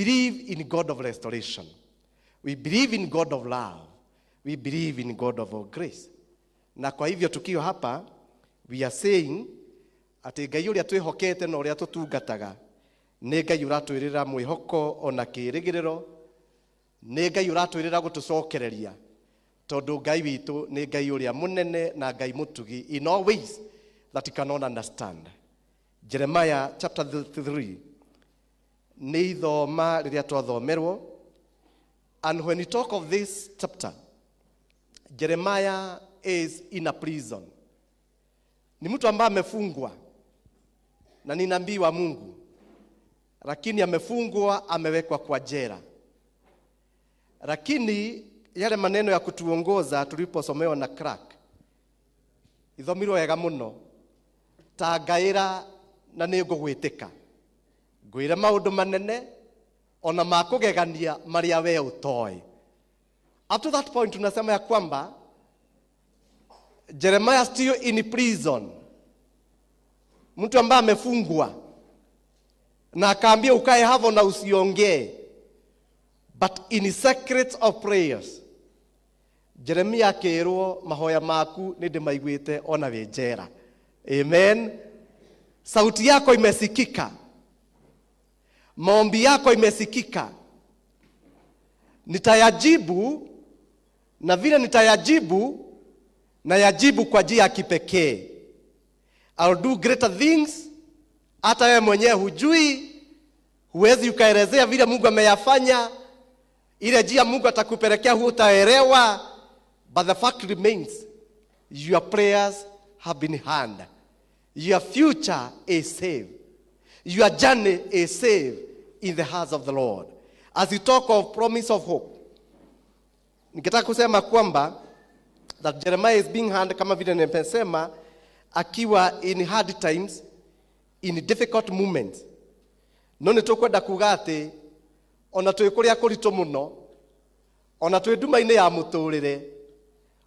Believe in God of restoration. We believe in God of love. We believe in God of all grace. Na kwa hivyo tukiwa hapa, we are saying atĩ Ngai ũrĩa twĩhokete na ũrĩa tũtungataga nĩ Ngai ũratwĩrĩra mwĩhoko ona kĩĩrĩgĩrĩro, nĩ Ngai ũratwĩrĩra gũtũcokereria, tondũ Ngai witũ nĩ Ngai ũrĩa mũnene na Ngai mũtugi in all ways that you cannot understand. Jeremiah chapter 3 nĩ ithoma rĩrĩa twathomerwo. And when you talk of this chapter, Jeremiah is in a prison. Ni mtu ambaye amefungwa na ni nabii wa Mungu, lakini amefungwa, amewekwa kwa jela. Lakini yale maneno ya kutuongoza tuliposomewa na crack ithomirwo wega muno, ta ngaĩra na nĩ ngũgwĩtĩka, ngwĩre maũndũ manene ona ma kũgegania marĩa we ũtoĩ. Up to that point tunasema ya kwamba Jeremiah still in prison, mtu ambaye amefungwa na akaambia ukae hapo na usiongee, but in secret of prayers Jeremia akĩrwo, "Mahoya maku nĩ ndĩmaiguĩte ona wĩ njera." Amen. Sauti yako imesikika, maombi yako imesikika, nitayajibu, na vile nitayajibu, na yajibu kwa njia ya kipekee. I'll do greater things. Hata wewe mwenyewe hujui, huwezi ukaelezea vile Mungu ameyafanya. Ile njia Mungu atakupelekea hutaelewa, but the fact remains, your prayers have been heard. Your future is safe. Your journey is safe in the hands of the Lord. As you talk of promise of hope, ningetaka kusema kwamba that Jeremiah is being heard, kama vile nimesema, akiwa in hard times, in difficult moments. No nĩ tũkwenda kuga atĩ ona twĩ kũrĩa kũritũ mũno, ona twĩ nduma-inĩ ya mũtũrĩre,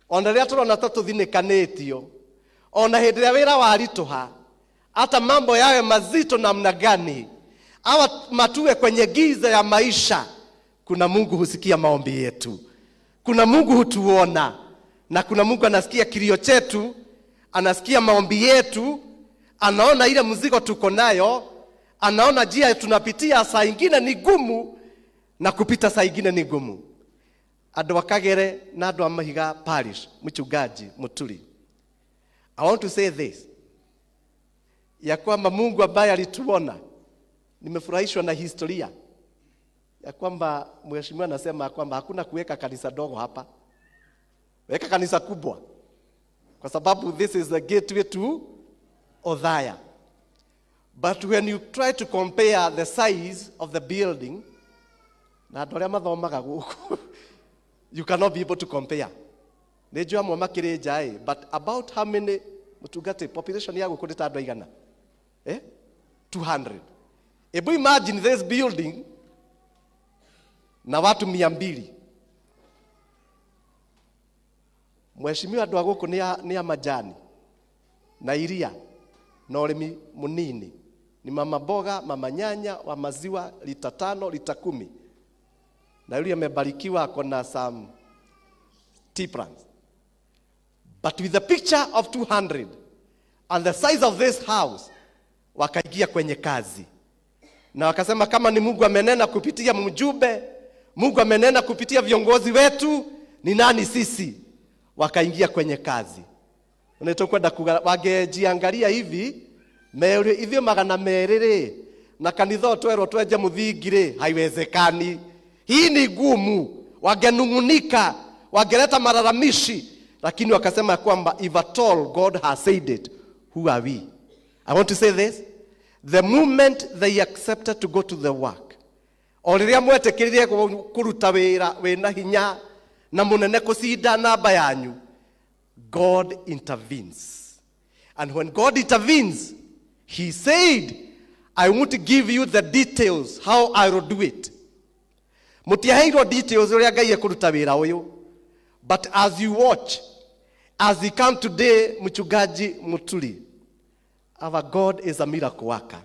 ona rĩrĩa tũrona ta tũthinĩkanĩtio, ona hĩndĩ ĩrĩa wĩra waritũha, hata mambo yawe mazito namna gani, awa matuwe kwenye giza ya maisha, kuna Mungu husikia maombi yetu, kuna Mungu hutuona, na kuna Mungu anasikia kilio chetu, anasikia maombi yetu, anaona ile mzigo tuko nayo, anaona njia tunapitia, saa ingine ni gumu na kupita saa ingine ni gumu. Andũ a Kagere na andũ a Mahiga Parish, mchungaji Muturi, I want to say this, ya kwamba Mungu ambaye alituona, nimefurahishwa na historia ya kwamba mheshimiwa anasema kwamba hakuna kuweka kanisa dogo hapa, weka kanisa kubwa, kwa sababu this is the gateway to Othaya. But when you try to compare the size of the building na andũ arĩa mathomaga gũkũ, you cannot be able to compare. Nĩ njũĩ amwe makĩrĩ nja ĩ, but about how many, mũtungati, population ya gũkũ nĩ ta andũ aigana? Eh? 200. Ebu imagine this building na watu 200. Mheshimiwa, andũ a gũkũ nĩ a majani na iria na ũrĩmi mũnini, ni mama mboga, mama nyanya wa maziwa lita 5, lita 10, na yule amebarikiwa ako na some tea plants. But with the picture of 200 and the size of this house, wakaingia kwenye kazi na wakasema kama ni Mungu amenena kupitia mjumbe, Mungu amenena kupitia viongozi wetu, ni nani sisi? Wakaingia kwenye kazi. Nĩ kuga wangejiangalia hivi merĩ ithuĩ 200 rĩ, na kanitha ũyũ twerwo twenje mũthingi rĩ, haiwezekani, hii ni gumu. Wangenung'unika, wangeleta malalamishi, lakini wakasema kwamba if at all God has said it, who are we? I want to say this: the moment they accepted to go to the work, o rĩrĩa mwetĩkĩrire kũruta wĩra wĩna hinya na mũnene kũcinda namba yanyu, God intervenes. And when God intervenes, he said, "I want to give you the details how I will do it." Mũtiaheirwo details ũrĩa Ngai ekũruta wĩra ũyũ. But as you watch, as you come today, mchungaji Muturi, our God is a miracle worker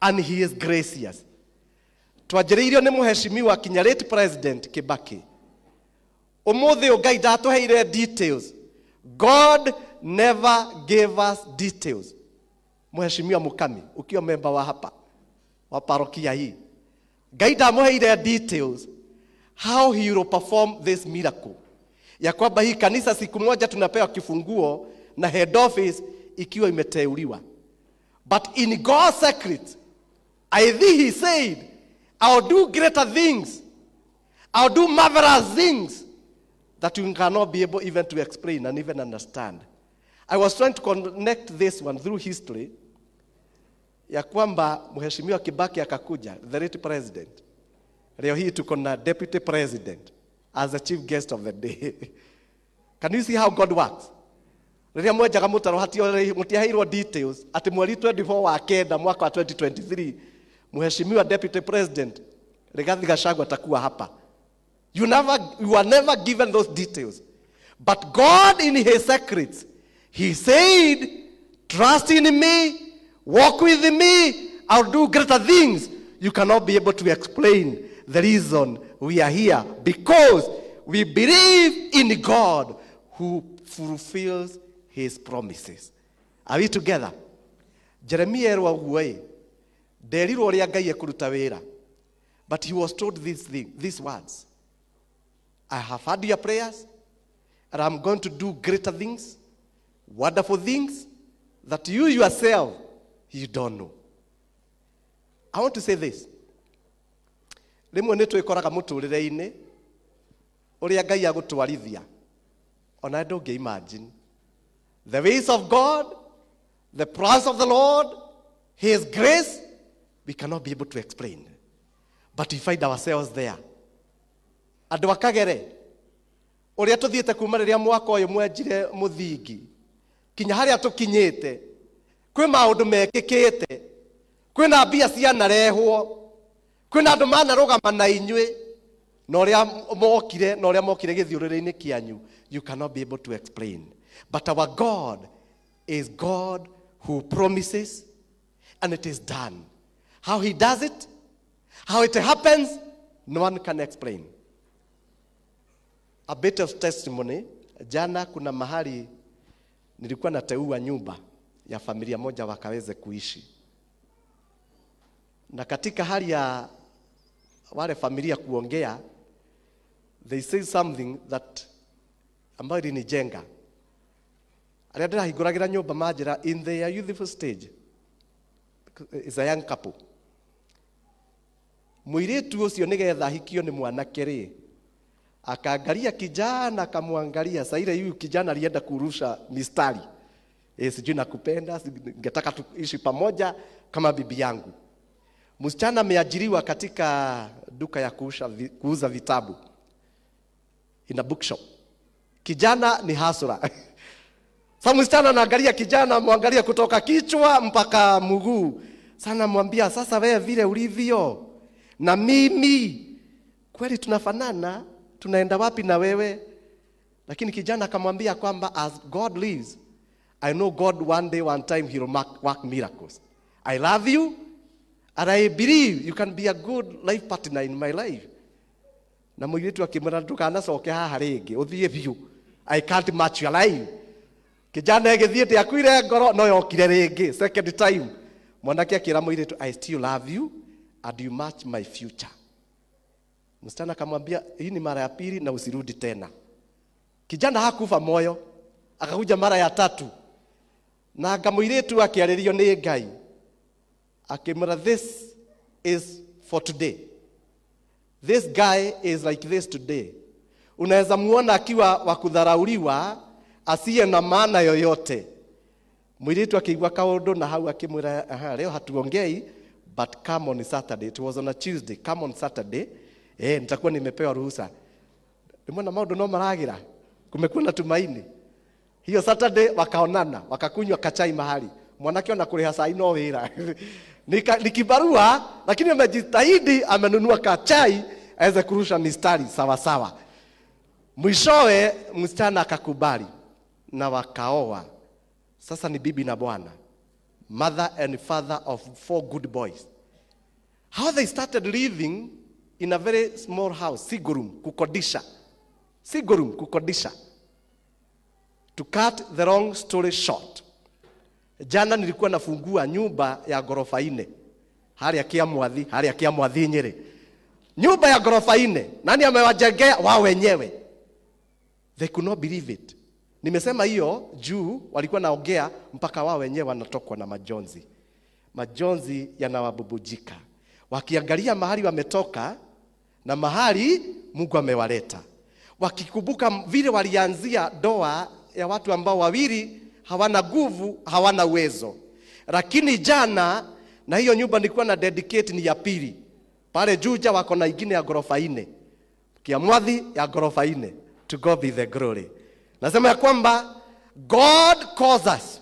and he is gracious. Twanjĩrĩirio nĩ Mũheshimiwa kinya late President Kibaki. Ũmũthĩ ũyũ Ngai ndatũheire details. God never gave us details. Mheshimiwa Mukami, ukiwa memba wa hapa wa parokia hii, Ngai ndamũheire details how he will perform this miracle ya kwamba hii kanisa siku moja tunapewa kifunguo na head office ikiwa imeteuliwa. But in God's secret, I think he said, "I'll do greater things. I'll do marvelous things that you cannot be able even to explain and even understand." I was trying to connect this one through history ya kwamba Mheshimiwa Kibaki akakuja, the late president. Leo hii tuko na deputy president as the chief guest of the day. Can you see how God works? Rĩrĩa mwenjaga mũtaro mũtiaheirwo details atĩ mweri 24 wa kenda mwaka wa 2023 Mheshimiwa Deputy President Rigathi Gachagua atakuwa hapa. You are never given those details. But God in his secrets, he said, "Trust in me, walk with me, I'll do greater things." You cannot be able to explain the reason we are here, because we believe in God who fulfills his promises. Are we together? Jeremia erwo ũguo ĩ, nderirwo ũrĩa Ngai ekũruta wĩra. But he was told this thing, these words: "I have heard your prayers, and I'm going to do greater things, wonderful things that you yourself, you don't know." I want to say this. Rĩmwe nĩ twĩkoraga mũtũrĩre-inĩ ũrĩa Ngai agũtwarithia ona ndũngĩ imagine. The ways of God, the plans of the Lord, his grace, we cannot be able to explain. But we find ourselves there. Andũ a Kagere, ũrĩa tũthiĩte kuma rĩrĩa mwaka ũyũ mwenjire mũthingi kinya harĩa tũkinyĩte, kwĩ maũndũ mekĩkĩte, kwĩna mbia cianarehwo, kwĩna andũ manarũgama na inyuĩ na ũrĩa mokire na ũrĩa mokire gĩthiũrũrĩ-inĩ kĩanyu, you cannot be able to explain. But our God is God who promises and it is done. How he does it, how it happens, no one can explain. A bit of testimony: jana kuna mahali nilikuwa nateua nyumba ya familia moja wakaweze kuishi, na katika hali ya wale familia kuongea, they say something that ambayo ilinijenga. Arĩa ndĩrahingũragĩra nyũmba manjĩra, in their youthful stage, is a young couple, mũirĩtu ũcio nĩgetha ahikio nĩ mwanake rĩ, akaangalia kijana, akamwangalia. Saa ile huyu kijana alienda kurusha mistari, "Sijui nakupenda, ningetaka tuishi pamoja kama bibi yangu." Msichana ameajiriwa katika duka ya kuuza vitabu, in a bookshop. Kijana ni hustler. Sasa msichana anaangalia kijana, amwangalia kutoka kichwa mpaka mguu. Sana mwambia, "Sasa wewe vile ulivyo na mimi kweli tunafanana, tunaenda wapi na wewe?" Lakini kijana akamwambia kwamba, "As God lives, I know God one day, one time he will work miracles. I love you and I believe you can be a good life partner in my life." Na mũirĩtu akĩmwĩra, "Ndũkanacoke haha rĩngĩ, ũthiĩ biũ. I can't match your life." Kijana ĩgĩthiĩ, ndĩakuire ngoro, no yokire rĩngĩ second time. Mwanake akĩra mũirĩtu, "I still love you and you match my future." Msichana akamwambia, "Hii ni mara ya pili na usirudi tena." Kijana hakufa moyo, akakuja mara ya tatu, na anga mũirĩtu akĩarĩrio nĩ Ngai akĩmwĩra, "This is for today. This guy is like this today. Unaweza muona akiwa wa kudharauliwa, asiye na maana yoyote." Mũirĩtu akĩigua kaũndũ na hau akĩmwĩra, "Aha, leo hatuongei, but come on Saturday." It was on a Tuesday. "Come on Saturday, nitakuwa nimepewa ruhusa." Nimeona maũndũ no maragira, kumekuwa na tumaini. Hiyo Saturday wakaonana, wakakunywa kachai mahali. Mwanake ona kũrĩha cai no wĩra. Ni kibarua, lakini amejitahidi, amenunua kachai aweze kurusha mistari sawa sawa. Mwishowe msichana akakubali na wakaoa. Sasa ni bibi na bwana, mother and father of four good boys. How they started living in a very small house, single room, kukodisha. Single room, kukodisha. To cut the long story short, jana nilikuwa nafungua nyumba ya ghorofa nne harĩa Kĩamwathi, harĩa Kĩamwathi Nyĩrĩ, nyumba ya ghorofa nne. Nani amewajengea? Wao wenyewe. They could not believe it. Nimesema hiyo juu walikuwa naongea mpaka wao wenyewe wanatokwa na majonzi, majonzi yanawabubujika wakiangalia mahali wametoka na mahali Mungu amewaleta, wakikumbuka vile walianzia ndoa ya watu ambao wawili hawana nguvu, hawana uwezo. Lakini jana, na hiyo nyumba nilikuwa na dedicate ni ya pili pale Juja, wako na ingine ya ghorofa nne, Kiamwathi ya ghorofa nne. To God be the glory. Nasema ya kwamba God calls us,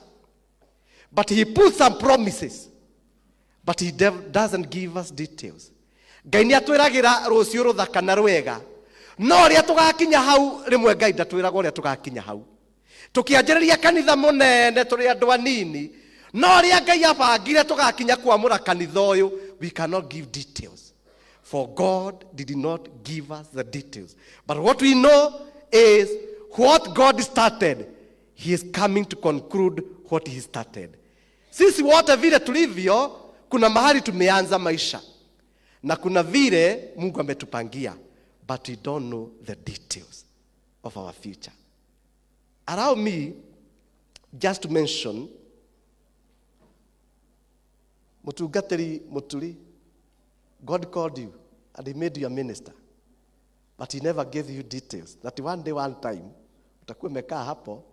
but he puts some promises, but he doesn't give us details. Ngai nĩ atwĩragĩra rũciũ rũthaka na rwega, no ũrĩa tũgakinya hau, rĩmwe Ngai ndatwĩraga ũrĩa tũgakinya hau. Tũkĩanjĩrĩria kanitha mũnene tũrĩ andũ anini, no ũrĩa Ngai abangire tũgakinya kwamũra kanitha ũyũ, we cannot give details, for God did not give us the details. But what we know is what God started, he is coming to conclude what he started. Sisi wote vile tulivyo, kuna mahali tumeanza maisha na kuna vile Mungu ametupangia, but we don't know the details of our future. Allow me just to mention Mutungatiri Muturi. God called you and he made you a minister, but he never gave you details that one day, one time utakuwa umekaa hapo,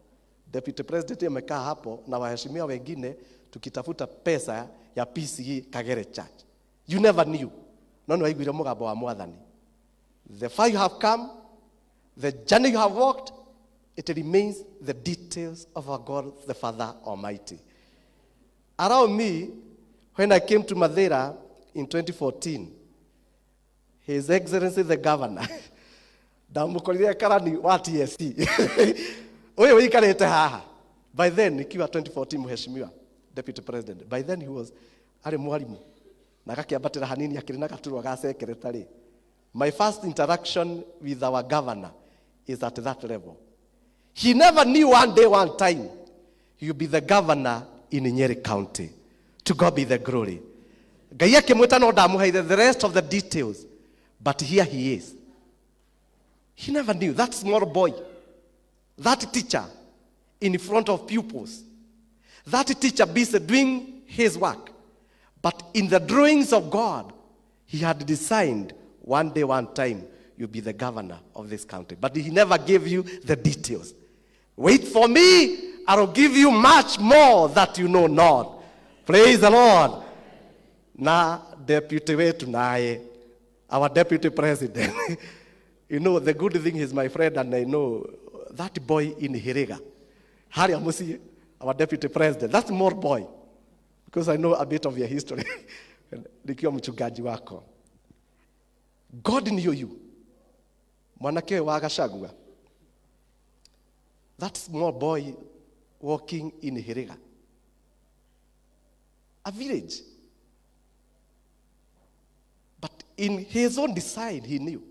deputy president amekaa hapo na waheshimiwa wengine, tukitafuta pesa ya PCEA Kagere Church. You never knew, no nĩ waiguire mũgambo wa Mwathani. The far you have come, the journey you have walked, it remains the details of our God the Father Almighty. Allow me, when I came to Mathira in 2014, His Excellency the Governor, ndamũkorire karani wa TSC ũyũ wĩikarĩte haha. By then, ikiwa 2014, mheshimiwa deputy president, by then he was arĩ mwarimũ na agakĩambatĩra hanini, akĩrĩ na gaturwa ga secretary. My first interaction with our governor is at that level. He never knew one day, one time he will be the governor in Nyeri County. To God be the glory. Ngai akĩmwĩta, no ndamũheire the rest of the details, but here he is. He never knew that small boy, that teacher in front of pupils, that teacher busy doing his work, but in the drawings of God, he had designed one day, one time you'll be the governor of this county. But he never gave you the details. Wait for me, I will give you much more that you know not. Praise the Lord. Na deputy wetu naye, our deputy president, the good thing is my friend, and I know that boy in Hiriga, Harry Amusi, our deputy president, that small boy, because I know a bit of your history nikiwa mchungaji wako. God knew you. Mwanake ũyũ wa Gachagua, that small boy walking in Hiriga, a village. But in his own design, he knew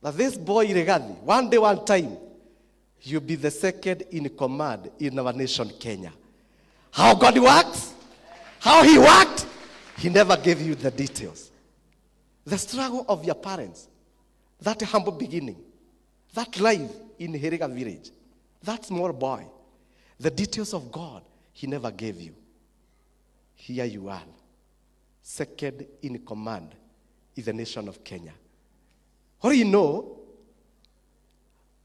that this boy Rigathi, one day, one time, he'll be the second in command in our nation, Kenya. How God works, how he worked, he never gave you the details. The struggle of your parents, that humble beginning, that life in Hiriga village, that small boy, the details of God, he never gave you. Here you are, second in command in the nation of Kenya. What do you know?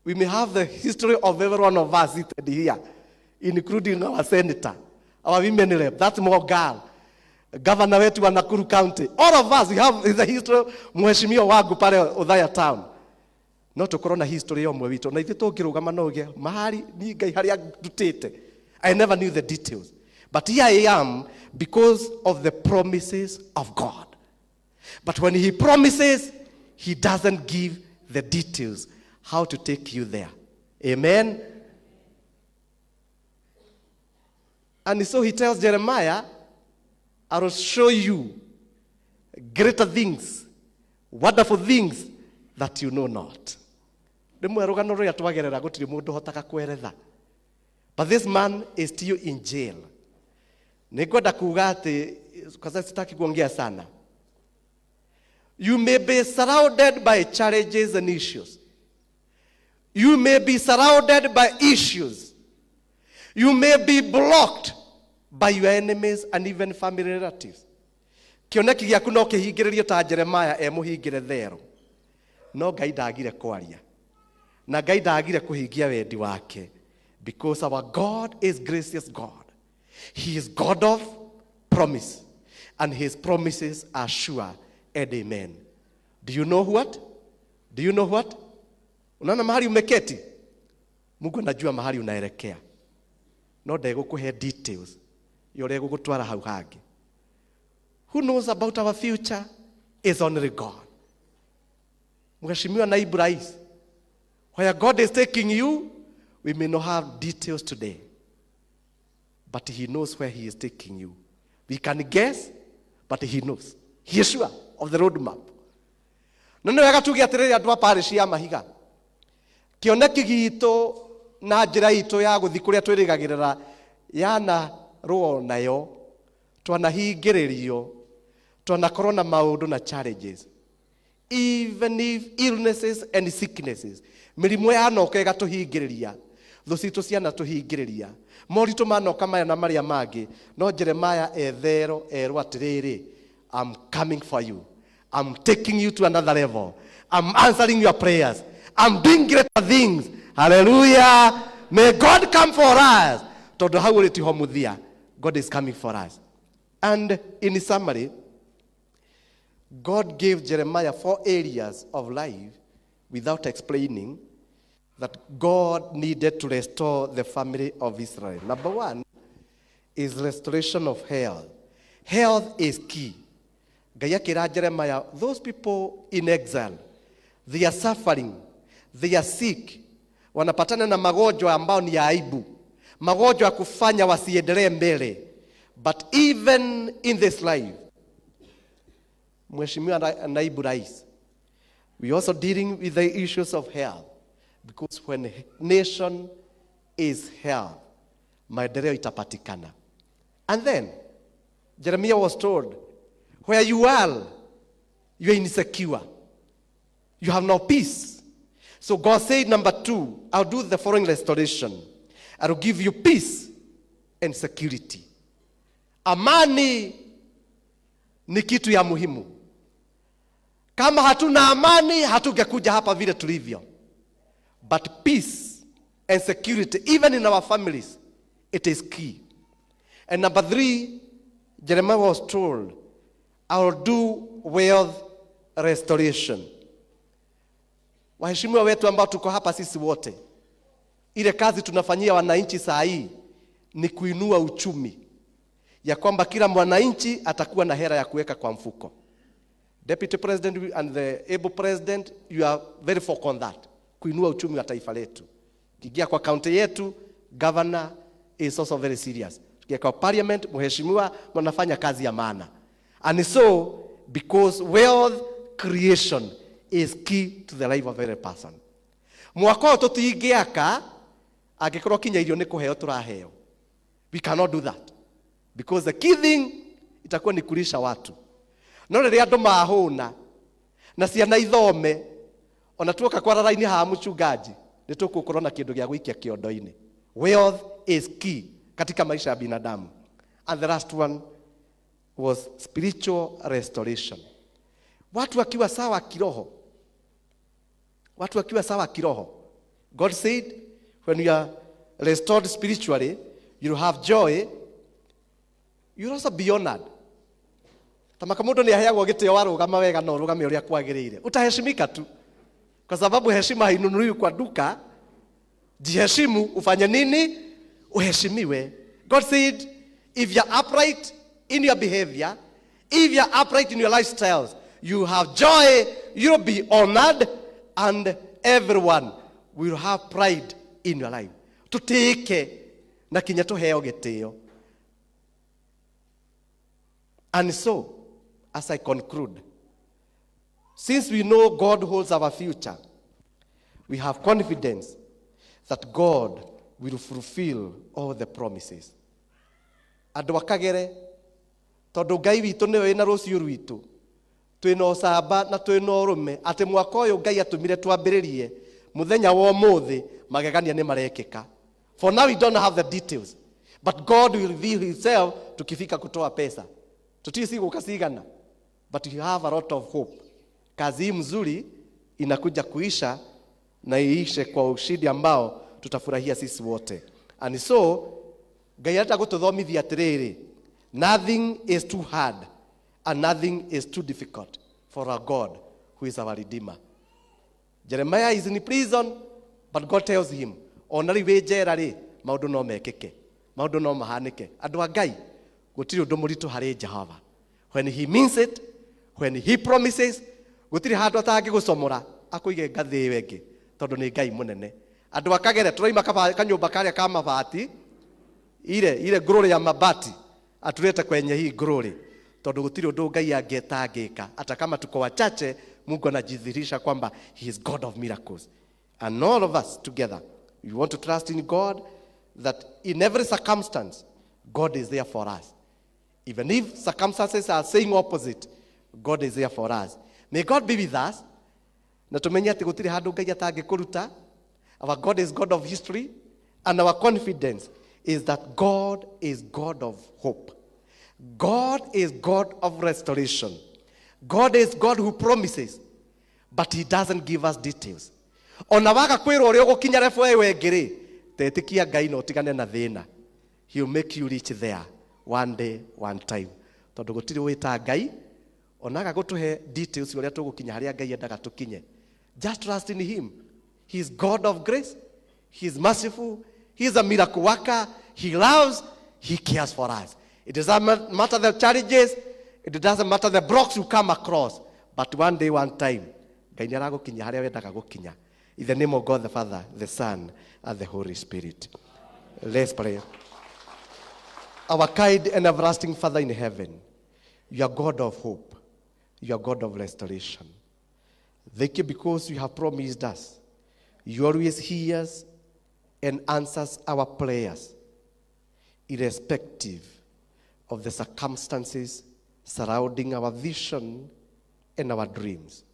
We may have the history of every one of us seated here, including our senator, our women rep, that small girl, governor wetu wa Nakuru County. All of us, we have the history, mheshimiwa wangu pale Othaya Town. No tukorwo na history ya ũmwe witũ na ithuĩ tũngĩrũgama no uge mahali ni Ngai harĩa ndutĩte. I never knew the details, but here I am because of the promises of God. But when he promises, he doesn't give the details how to take you there. Amen. And so he tells Jeremiah, "I will show you Greater things, wonderful things that you know not. Rĩmwe rũgano rũrĩa twagerera gũtirĩ mũndũ ũhotaga kweretha. But this man is still in jail. Nĩngwenda kuga atĩ, kwa sababu sitaki kuongea sana. You may be surrounded by challenges and issues. You may be surrounded by issues. You may be blocked by your enemies and even family relatives. Kĩoneki gĩaku no kĩhingĩrĩrio ta Jeremiah emũhingĩre thero. No Ngai ndagire kwaria. Na Ngai ndagire kũhingia wendi wake. Because our God is gracious God. He is God of promise. And his promises are sure and amen. Do you know what? Do you know what? Unaona mahali umeketi? Mungu anajua mahali unaelekea. No ndegũkũhe details ya ũrĩa egũgũtwara hau hangĩ. Who knows about our future is only God. Mheshimiwa Naibu Rais, where God is taking you, we may not have details today, but he knows where he is taking you. We can guess, but he knows. He is sure of the roadmap. No nĩ wega tuge atĩrĩrĩ, andũ a parish ya Mahiga, kĩoneki gitũ na njĩra itũ ya gũthiĩ kũrĩa twĩrĩgagĩrĩra yanarũo nayo, twanahingĩrĩrio, twanakorwo na maũndũ na challenges, even if illnesses and sicknesses, mĩrimũ yanoka ĩgatũhingĩrĩria, thũ citũ cianatũhingĩrĩria, moritũ manoka maya na marĩa mangĩ, no Jeremiah ethero erwo atĩrĩrĩ, "I'm coming for you. I'm taking you to another level. I'm answering your prayers. I'm doing greater things." Hallelujah. May God come for us, tondũ hau ũrĩ tiho mũthia. God is coming for us. And in summary, God gave Jeremiah four areas of life without explaining that God needed to restore the family of Israel. Number one is restoration of health. Health is key. Ngai akĩra Jeremiah, those people in exile, they are suffering, they are sick, wanapatana na magonjwa ambao ni ya aibu, magonjwa ya kufanya wasiendelee mbele. But even in this life, Mheshimiwa Naibu Rais, we also dealing with the issues of health, because when nation is health, maendeleo itapatikana. And then Jeremiah was told, where you are, you are insecure. You have no peace. So God said, number two, I'll do the following restoration. I'll give you peace and security. Amani ni kitu ya muhimu. Kama hatuna amani, hatungekuja hapa vile tulivyo. But peace and security, even in our families, it is key. And number three, Jeremiah was told, "I'll do wealth restoration." Waheshimiwa wetu ambao tuko hapa sisi wote, ile kazi tunafanyia wananchi saa hii ni kuinua uchumi, ya kwamba kila mwananchi atakuwa na hela ya kuweka kwa mfuko. Deputy President and the able President, you are very focused on that, kuinua uchumi wa taifa letu. Kiingia kwa kaunti yetu, governor is also very serious. Tukiingia kwa parliament, mheshimiwa, mnafanya kazi ya maana. And so, because wealth creation is key to the life of every person. Mwaka ũyũ tũtingĩaka angĩkorwo kinya irio nĩ kũheo tũraheo. We cannot do that. Because the key thing itakuwa ni kulisha watu. No rĩrĩa andũ mahũna na ciana ithome, ona tuoka kwara raini haha, mchungaji, nĩ tũgũkorwo na kĩndũ gĩa gũikia kĩondo-inĩ. Wealth is key katika maisha ya binadamu. And the last one was spiritual restoration. Watu wakiwa sawa kiroho, watu wakiwa sawa kiroho. God said, when you are restored spiritually, you will have joy, you will also be honored. Tamaka mũndũ nĩ aheagwo gĩtĩo warũgama wega na ũrũgame ũrĩa kwagĩrĩire. Utaheshimika tu. Kwa sababu heshima hainunuliwi kwa duka. Jiheshimu, ufanye nini? Uheshimiwe. God said, if you're upright in your behavior, if you're upright in your lifestyles, you have joy, you'll be honored, and everyone will have pride in your life. Tutĩĩke na kinya tuheo gĩtĩo. And so, As I conclude, since we know God holds our future, we have confidence that God will fulfill all the promises. Andũ akagere, tondũ Ngai witũ nĩwe wĩna rũciũ rwitũ, twĩna ũcamba na twĩna ũrũme atĩ mwaka ũyũ Ngai atũmire twambĩrĩrie mũthenya wa ũmũthĩ, magegania nĩ marekĩka. For now we don't have the details, but God will reveal himself tukifika kutoa pesa. Tutiĩ cigũka cigana, but we have a lot of hope. Kazi hii mzuri inakuja kuisha na iishe kwa ushindi ambao tutafurahia sisi wote. And so Ngai arenda gũtũthomithia atĩrĩrĩ, nothing is too hard and nothing is too difficult for our God who is our Redeemer. Jeremiah is in prison, but God tells him, ona rĩu wĩ njera rĩ, maũndũ no mekĩke, maũndũ no mahanĩke. Andũ a Ngai, gũtirĩ ũndũ mũritũ harĩ Jehova. When he means it, when he promises, gũtirĩ handũ atangĩgũcomora akũige ngathĩ ĩyo ĩngĩ, tondũ nĩ Ngai mũnene. Andũ a Kagere, tũraima kanyũmba karĩa ka mabati, ile ile glory ya mabati, atulete kwenye hii glory, tondũ gũtirĩ ũndũ Ngai angetangĩka. Hata kama tuko wachache, Mungu anajidhihirisha kwamba he is God of miracles. And all of us together, we want to trust in God that in every circumstance God is there for us. Even if circumstances are saying opposite, God is there for us. May God be with us, na tumenye atĩ gũtirĩ handũ Ngai atangĩkũruta. Our God is God of history, and our confidence is that God is God of hope. God is God of restoration. God is God who promises, but he doesn't give us details. Ona waga kwĩrwo ũrĩa ũgũkinya level ĩyo ĩngĩ rĩ, tetĩkia Ngai na ũtigane na thĩna. He will make you reach there one day, one time, tondũ gũtirĩ wĩta Ngai onaga gũtũhe details ũrĩa tũgũkinya harĩa Ngai endaga tũkinye. Just trust in him. He is God of grace. He is merciful. He is a miracle worker. He loves, he cares for us. It doesn't matter the challenges, it doesn't matter the blocks you come across, but one day, one time, Ngai nĩ aragũkinya harĩa wendaga gũkinya. In the name of God the Father, the Son and the Holy Spirit, let's pray. Our kind and everlasting Father in heaven, you are God of hope. You are God of restoration. Thank you because you have promised us. You always hears and answers our prayers, irrespective of the circumstances surrounding our vision and our dreams.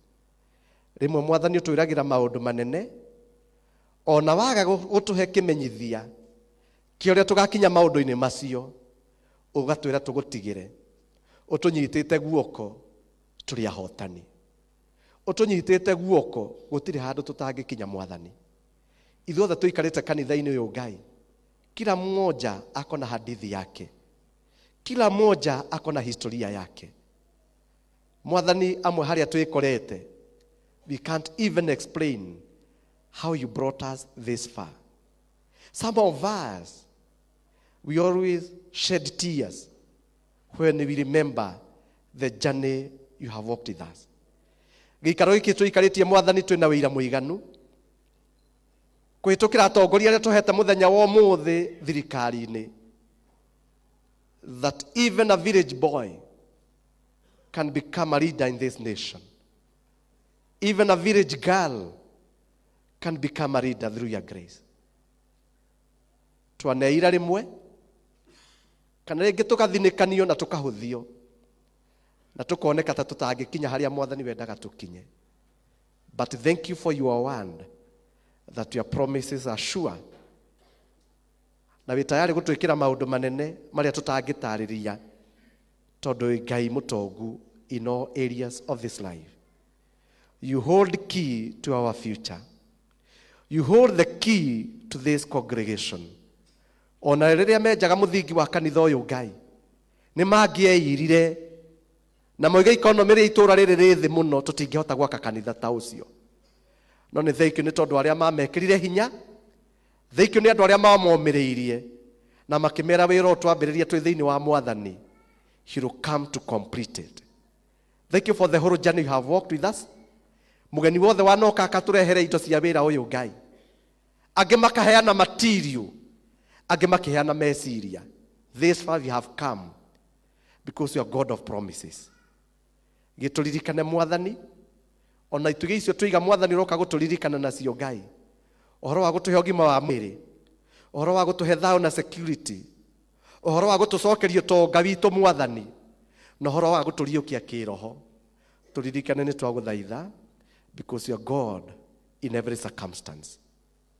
Rĩmwe Mwathani ũtwĩragĩra maũndũ manene, ona waga gũtũhe kĩmenyithia kĩa ũrĩa tũgakinya maũndũ-inĩ macio, ũgatwĩra tũgũtigĩre. Ũtũnyitĩte guoko, tũrĩ ahotani. Ũtũnyitĩte guoko, gũtirĩ handũ tũtangĩkinya. Mwathani, ithuothe tũikarĩte kanitha-inĩ ũyũ, Ngai, kila mmoja ako na hadithi yake, kila mmoja ako na historia yake. Mwathani, amwe harĩa twĩkorete, we can't even explain how you brought us this far. Some of us, we always shed tears when we remember the journey you have walked with us. Gĩikaro gĩkĩ tũikarĩtie, Mwathani, twĩna wĩira mũiganu kũhĩtũkĩra atongoria arĩa tũhete mũthenya wa ũmũthĩ thirikari-inĩ, that even a village boy can become a leader in this nation. Even a village girl can become a leader through your grace. Twaneira rĩmwe kana rĩngĩ tũgathinĩkanio na tũkahũthio na tũkoneka ta tũtangĩkinya harĩa Mwathani wendaga tũkinye. But thank you for your word, that your promises are sure, na wĩ tayarĩ gũtwĩkĩra maũndũ manene marĩa tũtangĩtarĩria, tondũ wĩ Ngai mũtongu in all areas of this life. You hold the key to our future. You hold the key to this congregation. Ona rĩrĩa menjaga mũthingi wa kanitha ũyũ, Ngai, nĩ mangĩeirire na moiga economy rĩa itũũra rĩrĩ rĩ thĩ mũno, tũtingĩhota gwaka kanitha ta ũcio. No nĩ thank you nĩ tondũ arĩa mamekĩrire hinya. Thank you nĩ andũ arĩa mamomĩrĩirie na makĩmera wĩra ũyũ twambĩrĩria twĩ thĩinĩ wa Mwathani, he will come to complete it. Thank you for the whole journey you have walked with us. Mũgeni wothe wanoka akatũrehere indo cia wĩra ũyũ, Ngai, angĩ makaheana material, angĩ makĩheana meciria. This far we have come because you are God of promises. Gĩtũririkane, Mwathani, ona itugĩ icio tũiga, Mwathani, ũroka gũtũririkana nacio, Ngai, ũhoro wa gũtũhe ũgima wa mwĩrĩ, ũhoro wa gũtũhe thayũ na security, ũhoro wa gũtũcokeria ũtonga witũ, Mwathani, na ũhoro wa gũtũriũkia kĩroho. Tũririkane, nĩ twagũthaitha, because you are God in every circumstance.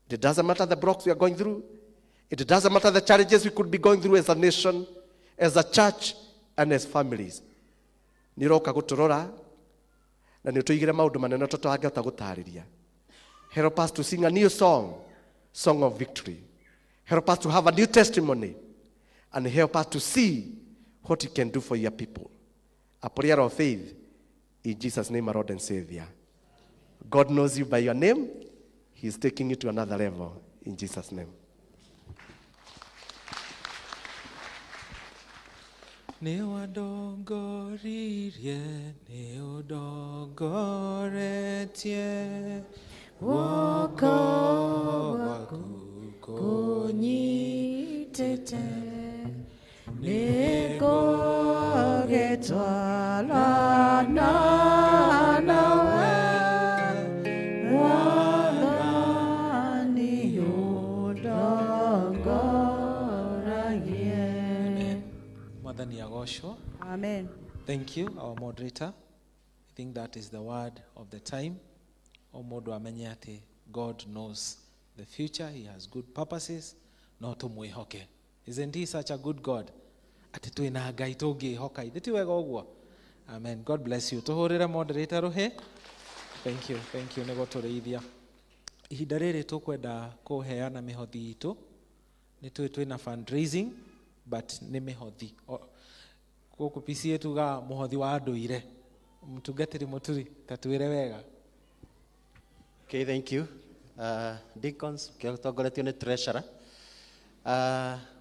It doesn't matter the blocks we are going through. It doesn't matter the challenges we could be going through as a nation, as a church, and as families. Nĩ ũroka gũtũrora na nĩ ũtũigĩre maũndũ manene tũtangĩhota gũtarĩria. Help us to sing a new song, song of victory. Help us to have a new testimony and help us to see what you can do for your people. A prayer of faith in Jesus' name, our Lord and Savior. God knows you by your name. He is taking you to another level in Jesus' name. Nĩ wandongoririe, nĩ ũndongoretie, guoko gwaku kũnyitĩte, nĩngũgĩtwarana nawe, Mwathani, ũndongoragie. Amen. Mwathani agocwo. Amen. Thank you, our moderator. I think that is the word of the time. O mũndũ amenye atĩ God knows the future. He has good purposes. No tũmwĩhoke. Isn't he such a good God? Atĩ twĩna Ngai tũngĩhoka. Ithe ti wega ũguo? Amen. God bless you. Tũhũrĩre moderator rũhĩ. Thank you. Thank you nĩ gũtũrĩithia. Ihinda rĩrĩ tũkwenda kũheana mĩhothi itũ. Nĩ tũĩ twĩna fundraising, but nĩ mĩhothi. Gũkũ PCA tugaga mũhothi wa ndũire. Mũtungatĩri Mũturi, ta twĩre wega. Okay, thank you. Deacons, kĩtongoretio nĩ treasurer.